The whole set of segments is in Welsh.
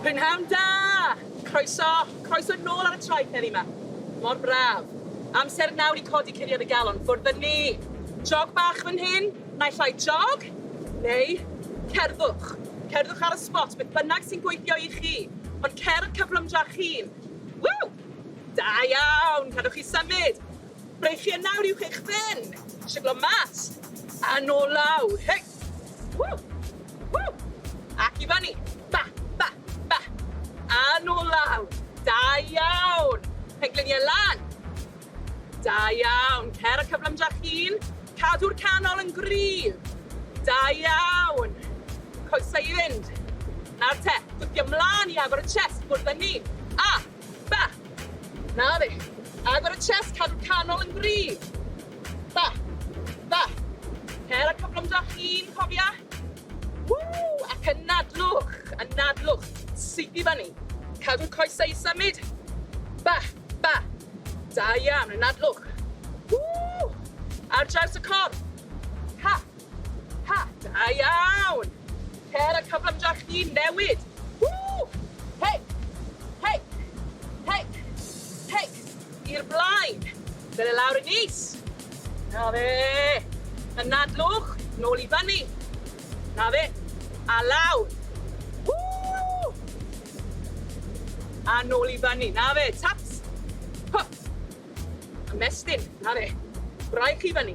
Prynhawn da! Croeso, croeso nôl ar y traeth heddi 'ma. Mor braf. Amser nawr i codi curiad y galon, ffwrdd â ni. Jog bach fan hyn, naill ai jog neu cerddwch. Cerddwch ar y spot, beth bynnag sy'n gweithio i chi. Ond cer cyflymdra chi'n. Ww! Da iawn! Cadwch chi symud. Breichiau nawr uwch eich pen. Siglo mas. A nôl lawr. Hei! Ww! Ww! Ac i fyny. Ba, ba, ba. A nôl lawr. Da iawn. Pengliniau lan. Da iawn. Cer y cyflymdra chi'n. Cadw'r canol yn gryf. Da iawn. Coesau i fynd. Nawr te, gwthio mlaen i agor y chest, bwrdd â ni. A, ba. Na fe. Agor y chest, cadw'r canol yn gryf. Ba! Ba! Cer a cyflymdra chi'n cofia? Ww! Ac anadlwch! Anadlwch! Syth i fyny. Cadw'r coesau i symud. Ba! Ba! Da iawn, anadlwch. Ww! Ar draws y corff. Ha! Ha! Da iawn! Cer a cyflymdra chi'n newid. Ww! Hei! Hei! Hei! Hei! I'r blaen. Dere lawr yn is. Na fe. Anadlwch. Nôl i fyny. Na fe. A lawr. Woo! A nôl i fyny. Na fe. Taps. Hwp. Ymestyn. Na fe. Braich i fyny.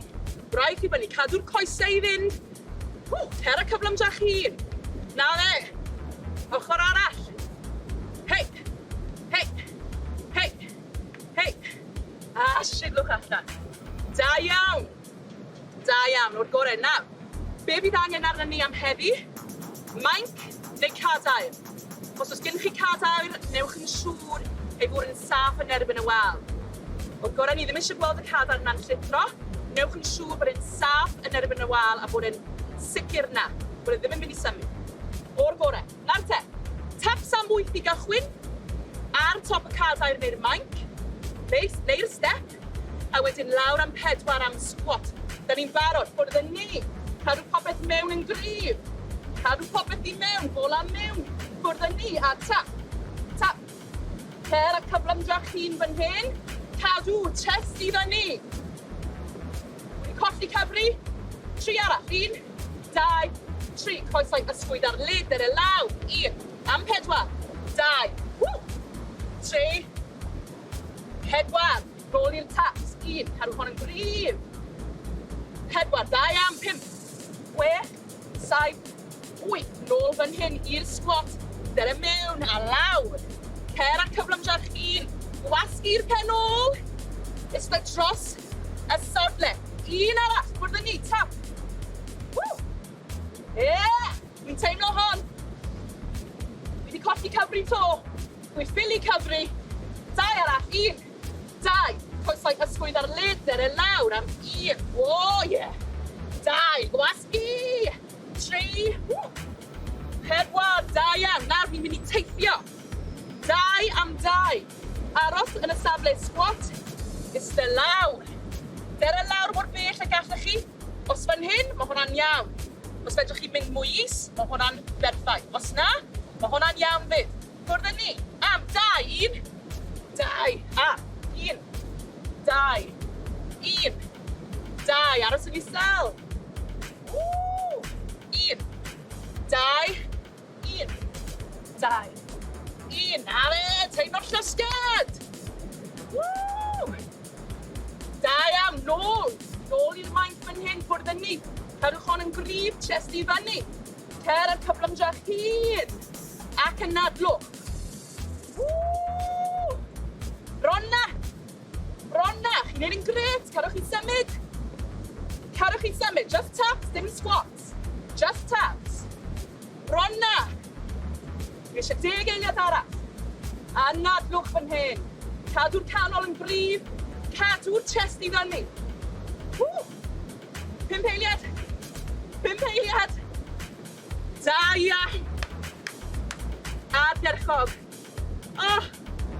Braich i fyny. Cadw'r coesau i fynd. Ww, cer a cyflymdra chi'n. Na fe. Ochr arall. Hei. Hei. Hei! Hei! A siglwch allan. Da iawn! Da iawn, o'r gore. Nawr, be fydd angen arnon ni am heddi? Mainc neu cadair? Os oes gennych chi cadair, newch yn siŵr ei fod yn saff yn erbyn y wal. O'r gorau, ni ddim eisiau gweld y cadair yna'n llithro. Newch yn siŵr bod e'n saff yn erbyn y wal a bod e'n sicr na, bod e ddim yn mynd i symud. O'r gorau. Nawr te, taps am wyth i gychwyn, ar top y cadair neu'r mainc, neu, neu'r step, a wedyn lawr am pedwar am squat. Da ni'n barod, ffwrdd â ni! Cadw popeth mewn yn gryf. Cadw popeth i mewn, bola mewn, ffwrdd â ni, a tap, tap. Cer a cyflymdra chi'n fan hyn, cadw chest i fyny. Wedi colli cyfri, tri arall, un, 2, 3, coesau ysgwyd ar led, dere lawr, 1, am 4, 2, ww, 3, 4, nôl i'r taps, 1, cadw hon yn gryf, 4, da iawn, 5, 6, 7, 8, nôl fan hyn i'r squat, dere mewn a lawr, cer a cyflymdra'r hun, gwasgu'r pen ôl, eistedd dros y sodle. Un arall, ffwrdd â ni, tap. Woo! Yeah! Dwi'n teimlo hon. Fi wedi colli cyfri to. Dwi'n ffili cyfri. Dau arall, un, dau. Coesau ysgwydd ar led, dere lawr am un. O, ie. Yeah. Dau, gwasgu. Tri, woo. Pedwar, da iawn. Nawr ni'n mynd i teithio. Dau am dau. Aros yn y safle sgwat, iste lawr. Dere lawr mor bell ag allech chi. Os fan hyn, mae hwnna'n iawn. Os fedrwch chi mynd mwy is, mae hwnna'n berffaith. Os na, mae hwnna'n iawn 'fyd. Ffwrdd â ni. Am dau, un, dau, a, un, dau, un, dau. Aros yn isel. Ww! Un, dau, Un, dau, un. Na fe, teimlo'r llosged! Woo! Da iawn, nôl! Nôl i'r mainc fan hyn, ffwrdd â ni. Cadwch hon yn gryf, chest i fyny. Cer ar cyflymdra'ch hun. Ac anadlwch. Woo! Bron 'na! Bron 'na! Chi'n neud yn grêt, cadwch chi symud. Cadwch chi symud, just taps, dim squats. Just taps. Bron 'na! Fi eisiau deg eiliad arall. Anadlwch fan hyn. Cadw'r canol yn gryf. Cadw'r chest i fyny. Ww! Pump eiliad. Pump eiliad. Da iawn. Ardderchog. Oh,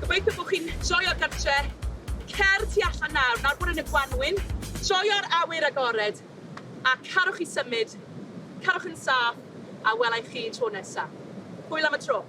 gobeithio bod chi'n joio'r gartre. Cer tu allan nawr, nawr bod yn y gwanwyn. Joio'r awyr agored. A carwch i symud, carwch yn saff, a welai chi tro nesa. Hwyl am y tro.